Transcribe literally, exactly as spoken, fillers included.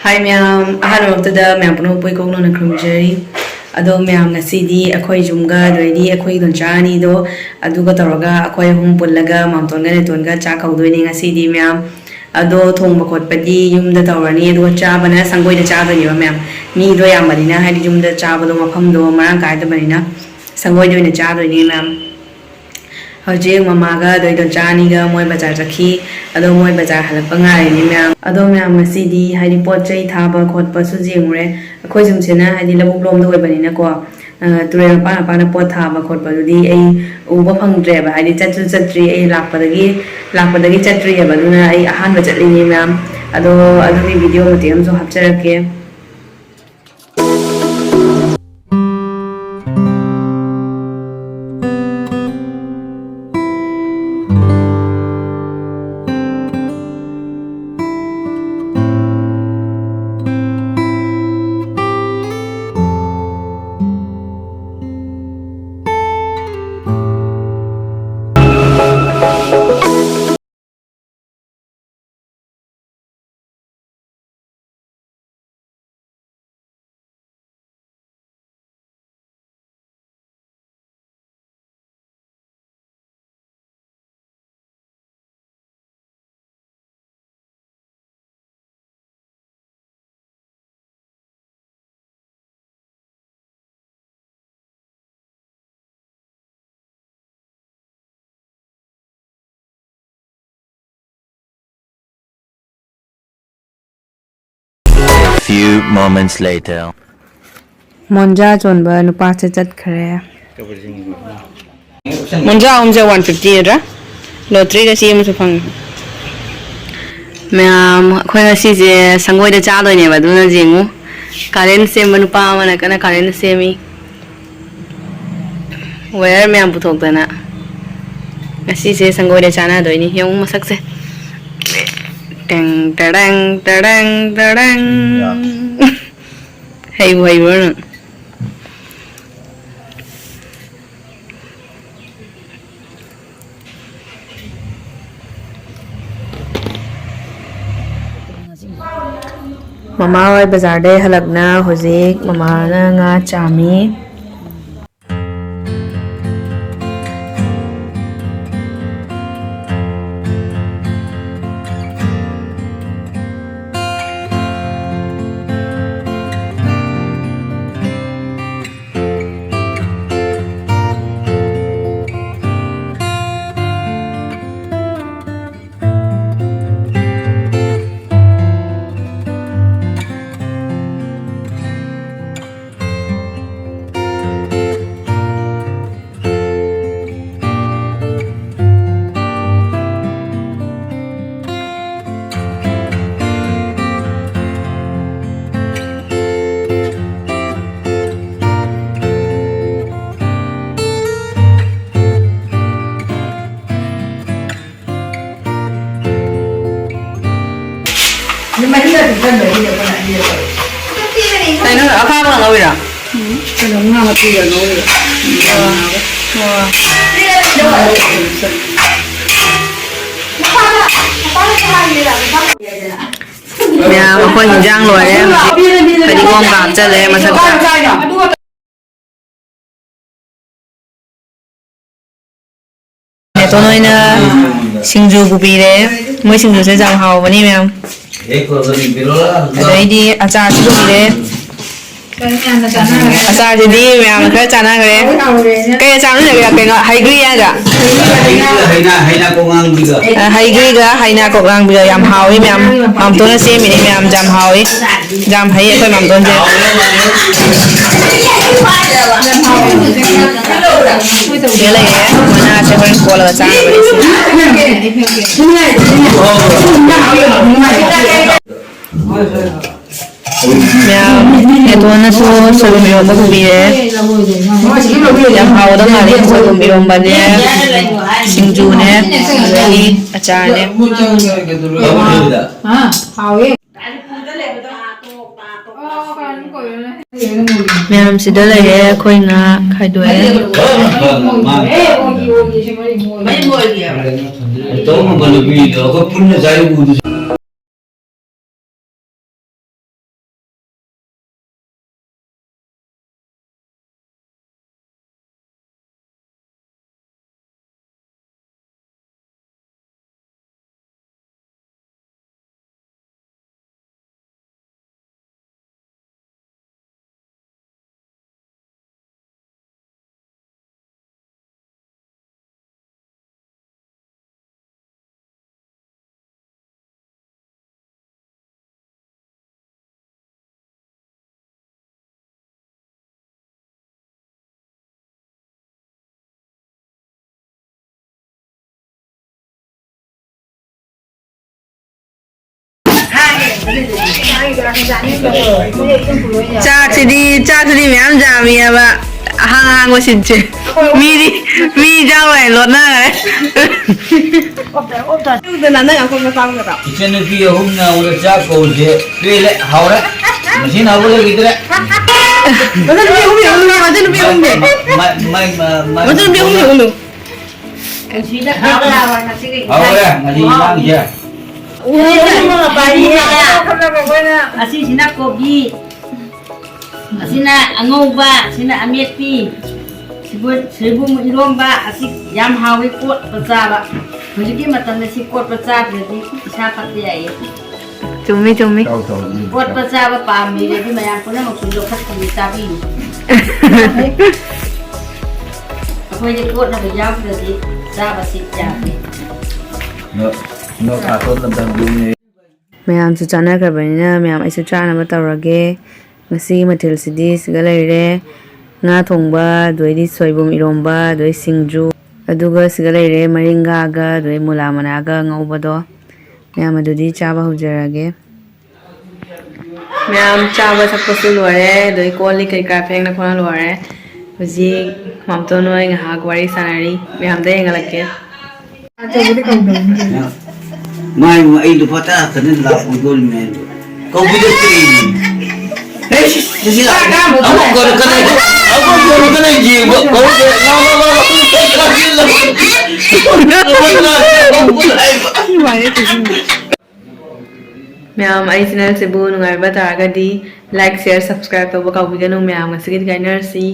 ꯍꯥꯏ ꯃꯌꯥꯝ, ꯑꯍꯥꯟꯕꯃꯛꯇꯗ ꯃꯌꯥꯝ ꯄꯨꯝꯅꯃꯛꯄꯨ ꯏꯀꯣꯛꯅꯅ ꯈꯨꯔꯨꯝꯖꯔꯤ꯫ ꯑꯗꯣ ꯃꯌꯥꯝ, ꯉꯁꯤꯗꯤ ꯑꯩꯈꯣꯏ ꯌꯨꯝꯒ ꯑꯗꯩꯗꯤ ꯑꯩꯈꯣꯏ ꯏꯗꯣꯝꯆꯥ ꯑꯅꯤꯗꯣ, ꯑꯗꯨꯒ ꯇꯧꯔꯒ ꯑꯩꯈꯣꯏ ꯑꯍꯨꯝ ꯄꯨꯜꯂꯒ ꯃꯥꯝꯇꯣꯟꯒ ꯅꯦꯇꯣꯟꯒ ꯆꯥꯛ ꯀꯧꯗꯣꯏꯅꯦ ꯉꯁꯤꯗꯤ ꯃꯌꯥꯝ꯫ ꯑꯗꯣ ꯊꯣꯡꯕ ꯈꯣꯠꯄꯗꯤ ꯌꯨꯝꯗ ꯇꯧꯔꯅꯤ, ꯑꯗꯨꯒ ꯆꯥꯕꯅ ꯁꯪꯒꯣꯏꯗ ꯆꯥꯗꯣꯏꯅꯦꯕ ꯃꯌꯥꯝ꯫ ꯃꯤꯗꯣ ꯌꯥꯝꯕꯅꯤꯅ, ꯍꯥꯏꯗꯤ ꯌꯨꯝꯗ ꯆꯥꯕꯗꯣ ꯃꯐꯝꯗꯣ ꯃꯔꯥꯡ ꯀꯥꯏꯗꯕꯅꯤꯅ ꯁꯪꯒꯣꯏꯗ ꯑꯣꯏꯅ ꯆꯥꯗꯣꯏꯅꯦ ꯃꯌꯥꯝ꯫ ꯍꯧꯖꯤꯛ ꯃꯃꯥꯒ ꯑꯗꯩ ꯏꯗꯣꯝꯆꯥ ꯑꯅꯤꯒ ꯃꯣꯏ ꯕꯖꯥꯔ ꯆꯠꯈꯤ꯫ ꯑꯗꯣ ꯃꯣꯏ ꯕꯖꯥꯔ ꯍꯜꯂꯛꯄ ꯉꯥꯏꯔꯤꯅꯤ ꯃꯌꯥꯝ꯫ ꯑꯗꯣ ꯃꯌꯥꯝ, ꯉꯁꯤꯗꯤ ꯍꯥꯏꯗꯤ ꯄꯣꯠ ꯆꯩ ꯊꯥꯕ ꯈꯣꯠꯄꯁꯨ ꯌꯦꯡꯉꯨꯔꯦ꯫ ꯑꯩꯈꯣꯏ ꯌꯨꯝꯁꯤꯅ ꯍꯥꯏꯗꯤ ꯂꯧꯕꯨꯛ ꯂꯣꯝꯗ ꯑꯣꯏꯕꯅꯤꯅꯀꯣ, ꯑ, ꯇꯨꯔꯦꯜ ꯃꯄꯥꯟ ꯃꯄꯥꯟꯗ ꯄꯣꯠ ꯊꯥꯕ ꯈꯣꯠꯄꯗꯨꯗꯤ ꯑꯩ ꯎꯕ ꯐꯪꯗ꯭ꯔꯦꯕ, ꯍꯥꯏꯗꯤ ꯆꯠꯁꯨ ꯆꯠꯇ꯭ꯔꯤ꯫ ꯑꯩ ꯂꯥꯛꯄꯗꯒꯤ, ꯂꯥꯛꯄꯗꯒꯤ ꯆꯠꯇ꯭ꯔꯤꯑꯕ, ꯑꯗꯨꯅ ꯑꯩ ꯑꯍꯥꯟꯕ ꯆꯠꯂꯤꯅꯤ ꯃꯌꯥꯝ꯫ ꯑꯗꯣ ꯑꯗꯨꯒꯤ ꯚꯤꯗꯤꯑꯣ ꯃꯇꯦꯛ ꯑꯃꯁꯨ ꯍꯥꯞꯆꯔꯛꯀꯦ꯫ A few moments later. ꯃꯣꯟꯖꯥ ꯆꯣꯟꯕ ꯅꯨꯄꯥꯁꯦ ꯆꯠꯈ꯭ꯔꯦ꯫ ꯃꯣꯟꯖꯥ ꯑꯍꯨꯝꯁꯦ ꯋꯥꯟ ꯐꯤꯐꯇꯤ ꯅꯠꯇ꯭ꯔꯥ? ꯂꯣꯇ꯭ꯔꯤꯗ ꯆꯦ ꯑꯃꯁꯨ ꯐꯪꯉꯦ꯫ ꯃꯌꯥꯝ, ꯑꯩꯈꯣꯏ ꯉꯁꯤꯁꯦ ꯁꯪꯒꯣꯏꯗ ꯆꯥꯗꯣꯏꯅꯦꯕ, ꯑꯗꯨꯅ ꯌꯦꯡꯉꯨ, ꯀꯥꯔꯦꯟ ꯁꯦꯝꯕ ꯅꯨꯄꯥ ꯑꯃꯅ ꯀꯟꯅ ꯀꯥꯔꯦꯟ ꯁꯦꯝꯃꯤ꯫ ꯋꯦꯌꯔ ꯃꯌꯥꯝ ꯄꯨꯊꯣꯛꯇꯅ꯫ ꯉꯁꯤꯁꯦ ꯁꯪꯒꯣꯏꯗ ꯆꯥꯟꯅꯗꯣꯏꯅꯤ꯫ ꯌꯦꯡꯉꯨ ꯃꯁꯛꯁꯦ꯫ ꯇꯦꯡ ꯇꯔꯪ ꯇꯔꯪ ꯇꯔꯪ꯫ ꯍꯩꯕꯨ ꯍꯩꯕ꯭ꯔꯣ ꯅꯪ? ꯃꯃꯥ ꯍꯣꯏ ꯕꯖꯥꯔꯗꯩ ꯍꯜꯂꯛꯅ ꯍꯧꯖꯤꯛ ꯃꯃꯥꯅ ꯉꯥ ꯆꯥꯝꯃꯤ꯫ ꯀꯩꯅꯣ ꯑꯈꯥꯕ ꯉꯧꯔꯤꯔꯣ? ꯀꯩꯅꯣ ꯉꯥ ꯃꯆꯦꯒ ꯉꯧꯔꯤꯕ꯫ ꯑꯣ꯫ ꯑꯣ꯫ ꯃꯌꯥꯝ ꯑꯩꯈꯣꯏ ꯏꯟꯖꯥꯡ ꯂꯣꯏꯔꯦ ꯍꯧꯖꯤꯛ꯫ ꯐꯗꯤꯒꯣꯝꯒ ꯍꯥꯞꯆꯜꯂꯦ ꯃꯊꯛꯇ꯫ ꯅꯦꯇꯣꯟ ꯍꯣꯏꯅ ꯁꯤꯡꯖꯨ ꯄꯨꯕꯤꯔꯦ꯫ ꯃꯣꯏ ꯁꯤꯡꯖꯨꯁꯦ ꯌꯥꯝ ꯍꯥꯎꯕꯅꯤ ꯃꯌꯥꯝ꯫ ꯑꯗꯩꯗꯤ ꯑꯆꯥꯔꯁꯨ ꯄꯨꯕꯤꯔꯦ꯫ ꯑꯆꯥꯔꯁꯤꯗꯤ ꯃꯌꯥꯝꯅ ꯈꯔ ꯆꯥꯟꯅꯈ꯭ꯔꯦ꯫ ꯀꯩ ꯑꯆꯥꯔꯅꯣ ꯂꯩꯔꯦ? ꯀꯩꯅꯣ ꯍꯩꯒ꯭ꯔꯤ ꯍꯥꯏꯗ꯭ꯔꯥ? ꯍꯩꯅꯥ, ꯍꯩꯅꯥ ꯀꯣꯉꯥꯡꯕꯤꯒ꯫ ꯑ, ꯍꯩꯒ꯭ꯔꯤꯒ ꯍꯩꯅꯥ ꯀꯣꯉꯥꯡꯕꯤꯒ ꯌꯥꯝ ꯍꯥꯎꯏ ꯃꯌꯥꯝ꯫ ꯃꯥꯝꯇꯣꯟꯅ ꯁꯦꯝꯃꯤꯅꯦ ꯃꯌꯥꯝ, ꯌꯥꯝ ꯍꯥꯎꯏ꯫ ꯌꯥꯝ ꯍꯩ ꯑꯩꯈꯣꯏ ꯃꯥꯝꯇꯣꯟꯁꯦ꯫ ꯁꯤꯗ ꯂꯩꯔꯦ꯫ ꯃꯅꯥꯁꯦ ꯍꯣꯔꯦꯟ ꯀꯣꯠꯂꯒ ꯆꯥꯅꯕꯅꯦ ꯁꯤꯅ꯫ ꯃꯌꯥꯝ, ꯅꯦꯇꯣꯟꯅꯁꯨ ꯁꯣꯏꯕꯨꯝ ꯏꯔꯣꯝꯕ ꯄꯨꯕꯤꯔꯦ꯫ ꯌꯥꯝ ꯍꯥꯎꯒꯗꯕ ꯃꯥꯜꯂꯦ꯫ ꯁꯣꯏꯕꯨꯝ ꯏꯔꯣꯝꯕꯅꯦ, ꯁꯤꯡꯖꯨꯅꯦ, ꯑꯗꯒꯤ ꯑꯆꯥꯔꯅꯦ꯫ ꯃꯌꯥꯝ ꯁꯤꯗ ꯂꯩꯔꯦ ꯑꯩꯈꯣꯏ ꯉꯥ ꯈꯥꯏꯗꯣꯛꯑꯦ꯫ ꯆꯥꯛꯁꯤꯗꯤ ꯆꯥꯛꯁꯤꯗꯤ ꯃꯌꯥꯝ ꯌꯥꯝꯃꯤꯑꯕ꯫ ꯑꯍꯥꯡ ꯑꯍꯥꯡꯕ ꯁꯤꯟꯁꯦ꯫ ꯃꯤꯗꯤ ꯃꯤ ꯆꯥꯎꯔꯦ ꯂꯣꯠꯅꯈ꯭ꯔꯦ꯫ ꯅꯪ ꯑꯩꯈꯣꯏ ꯃꯆꯥ ꯑꯃꯒ ꯇꯧ꯫ ꯏꯆꯟꯅꯨꯄꯤ ꯑꯍꯨꯝꯅ ꯎꯔ ꯆꯥꯛ ꯀꯧꯁꯦ ꯄꯦꯜꯂꯦ, ꯍꯥꯎꯔꯦ꯫ ꯃꯁꯤꯅ ꯍꯧꯒꯠꯂꯈꯤꯗ꯭ꯔꯦ꯫ ꯃꯆꯟꯅꯨꯄꯤ ꯑꯍꯨꯝꯅꯤ ꯎꯅꯨ, ꯃꯆꯟꯅꯨꯄꯤ ꯑꯍꯨꯝꯅꯤ ꯎꯅꯨ꯫ ꯃꯆꯟꯅꯨꯄꯤ ꯑꯍꯨꯝꯅꯤ ꯎꯅꯨ꯫ ꯁꯤꯗ ꯈꯥꯕ ꯂꯥꯎꯕ ꯉꯁꯤꯒꯤ ꯍꯥꯎꯔꯦ, ꯉꯁꯤ ꯏꯟꯁꯥꯡꯁꯦ꯫ ꯎꯅꯨ, ꯎꯅꯨ, ꯃꯄꯥꯟꯒꯤ ꯉꯥ꯫ ꯑꯁꯤꯁꯤꯅ ꯀꯣꯕꯤ꯫ ꯑꯁꯤꯅ ꯑꯉꯧꯕ, ꯑꯁꯤꯅ ꯑꯃꯦꯠꯄꯤ, ꯁꯤꯕꯨ-, ꯁꯣꯏꯕꯨꯝ ꯏꯔꯣꯝꯕ꯫ ꯑꯁꯤ ꯌꯥꯝ ꯍꯥꯎꯋꯤ ꯀꯣꯠꯄ ꯆꯥꯕ꯫ ꯍꯧꯖꯤꯛꯀꯤ ꯃꯇꯝꯗ ꯁꯤ ꯀꯣꯠꯄ ꯆꯥꯗ꯭ꯔꯗꯤ ꯏꯁꯥ ꯐꯠꯇꯦ ꯍꯥꯏꯌꯦ꯫ ꯆꯨꯝꯃꯤ, ꯆꯨꯝꯃꯤ꯫ ꯆꯥꯎ, ꯆꯥꯎ, ꯎꯝ, ꯀꯣꯠꯄ ꯆꯥꯎ꯫ ꯆꯥꯕ ꯄꯥꯝꯕꯤꯔꯗꯤ ꯃꯌꯥꯝ ꯄꯨꯝꯅꯃꯛꯁꯨ ꯌꯣꯛꯈꯠꯄꯤꯌꯨ, ꯆꯥꯕꯤꯌꯨ꯫ ꯑꯩꯈꯣꯏꯗꯤ ꯀꯣꯠꯅꯕ ꯌꯥꯎꯗ꯭ꯔꯗꯤ ꯆꯥꯕꯁꯤ ꯌꯥꯗꯦ꯫ ꯅꯣ-, ꯅꯣ ꯀꯥꯇꯣꯟ ꯂꯝꯗꯝ ꯌꯨꯝꯅꯦ꯫ ꯃꯌꯥꯝꯁꯨ ꯆꯥꯅꯈ꯭ꯔꯕꯅꯤꯅ ꯃꯌꯥꯝ ꯑꯩꯁꯨ ꯆꯥꯅꯕ ꯇꯧꯔꯒꯦ꯫ ꯉꯁꯤꯒꯤ ꯃꯊꯦꯜꯁꯤꯗꯤ ꯁꯤꯒ ꯂꯩꯔꯦ, ꯉꯥ ꯊꯣꯡꯕ, ꯑꯗꯨꯗꯩꯗꯤ ꯁꯣꯏꯕꯨꯝ ꯏꯔꯣꯝꯕ, ꯑꯗꯨꯗꯩ ꯁꯤꯡꯖꯨ, ꯑꯗꯨꯒ ꯁꯤꯒ ꯂꯩꯔꯦ ꯃꯔꯤꯡꯒꯥꯒ, ꯑꯗꯨꯗꯩ ꯃꯨꯂꯥ ꯃꯅꯥꯒ ꯉꯧꯕꯗꯣ꯫ ꯃꯌꯥꯝ ꯑꯗꯨꯗꯤ ꯆꯥꯕ ꯍꯧꯖꯔꯒꯦ꯫ ꯃꯌꯥꯝ ꯆꯥꯕ ꯊꯛꯄꯁꯨ ꯂꯣꯏꯔꯦ, ꯑꯗꯩ ꯀꯣꯜ ꯂꯤꯛ ꯀꯩꯀꯥ ꯐꯦꯡꯅ ꯈꯣꯠꯅ ꯂꯣꯏꯔꯦ꯫ ꯍꯧꯖꯤꯛ ꯃꯥꯝꯇꯣꯟ ꯍꯣꯏ ꯉꯥꯏꯍꯥꯛ ꯋꯥꯔꯤ ꯁꯥꯟꯅꯔꯤ꯫ ꯃꯌꯥꯝꯗ ꯍꯦꯟꯒꯠꯂꯛꯀꯦ꯫ ꯃꯥꯏ ꯑꯩ ꯂꯨꯄꯥ ꯇꯔꯥ ꯈꯛꯇꯅꯤ ꯂꯥꯛ ꯑꯣꯟꯊꯣꯛꯏꯅꯦ ꯑꯗꯣ꯫ ꯀꯧꯕꯤꯔꯛꯇ꯭ꯔꯦ꯫ ꯑꯦ, ꯁꯤ, ꯁꯤ, ꯁꯤ ꯂꯥꯛꯑꯣ꯫ ꯑꯃꯨꯛ ꯀꯧꯔꯛꯀꯅꯤ, ꯑꯃꯨꯛ ꯀꯧꯔꯛꯀꯅꯤ, ꯌꯦꯡꯉꯣ, ꯀꯧꯔꯛꯀꯅꯤ꯫ ꯂꯥꯛꯑꯣ, ꯂꯥꯛꯑꯣ, ꯂꯥꯛꯑꯣ꯫ ꯃꯌꯥꯝ, ꯑꯩ ꯆꯦꯅꯦꯜꯁꯤꯕꯨ ꯅꯨꯡꯉꯥꯏꯕ ꯇꯥꯔꯒꯗꯤ like, share, subscribe ꯇꯧꯕ ꯀꯥꯎꯕꯤꯒꯅꯨ꯫ ꯃꯌꯥꯝ, ꯉꯁꯤꯒꯤꯗꯤ ꯀꯥꯏꯅꯔꯁꯤ꯫